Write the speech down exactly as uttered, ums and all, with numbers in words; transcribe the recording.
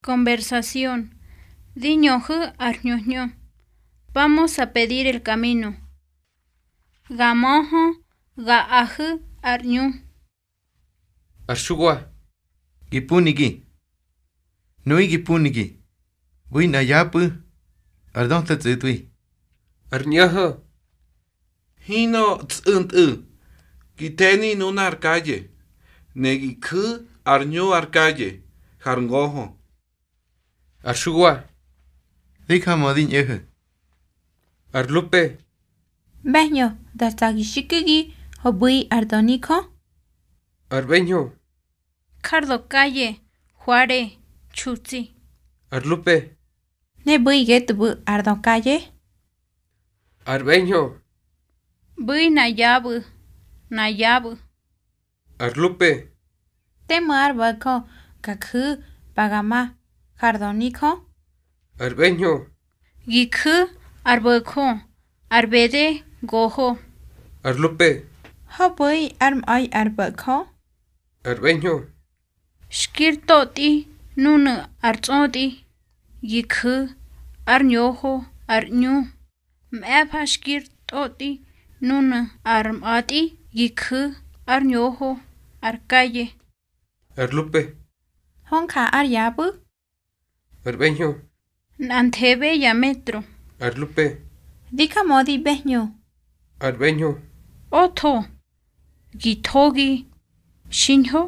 Conversación. Di ñöhu̱ ar hñu hñö. Vamos a pedir el camino. Ga möhö ga ahu̱ ar ꞌñu. Ar Xuwa, gi punigi. Nuꞌu̱ gi punigi, ꞌbu̱i nꞌa yapꞌu̱ ar döta tsꞌu̱tꞌwi. Ar ꞌño̱ho̱, hinꞌö tsꞌu̱ntꞌu̱, gi theni nunár kaye, ne gi ju̱ ar ꞌñu ar kaye har ngohö. Ar Xuwa, di jamödi ñꞌo̱ho̱. Ar Lupe, ꞌbe̱hñö, da tsa̱ gi xiku̱gi ho ꞌbu̱i ar döni Jö. Ar ꞌbe̱ñö, Jardo kaye, Huare, Chutsi. Ar Lupe, ne ꞌbu̱i getꞌu̱ ꞌbu̱ ar dö kaye. Ar ꞌbe̱ñö, ꞌbu̱i nꞌa yapꞌu̱, nꞌa yapꞌu̱. Ar Lupe, te mꞌu̱ ár bo̱jö ga ju̱ pa ga ma har döni Jö. Ar ꞌbe̱ñö, gi ju̱ ar bo̱jö, ar bede goho. Ar Lupe, habu̱i ár mꞌa̱i ar bo̱jö. Ar ꞌbe̱ñö, xki ꞌrtotꞌi núnu̱ ar tsꞌötꞌi, gi ju̱ ár ñoho ar ꞌñu. Mꞌe̱fa xki ꞌrtotꞌi núnu̱ ar mꞌa̱tꞌi, gi ju̱ ár ñoho ar kaye. Ar Lupe, hönja ár yapꞌu̱. Ar ꞌbe̱ñö, nꞌa nthebe ya metro. Ar Lupe, di jamödi ꞌbe̱hñö. Ar ꞌbe̱ñö, otho, gi thogi xiñho.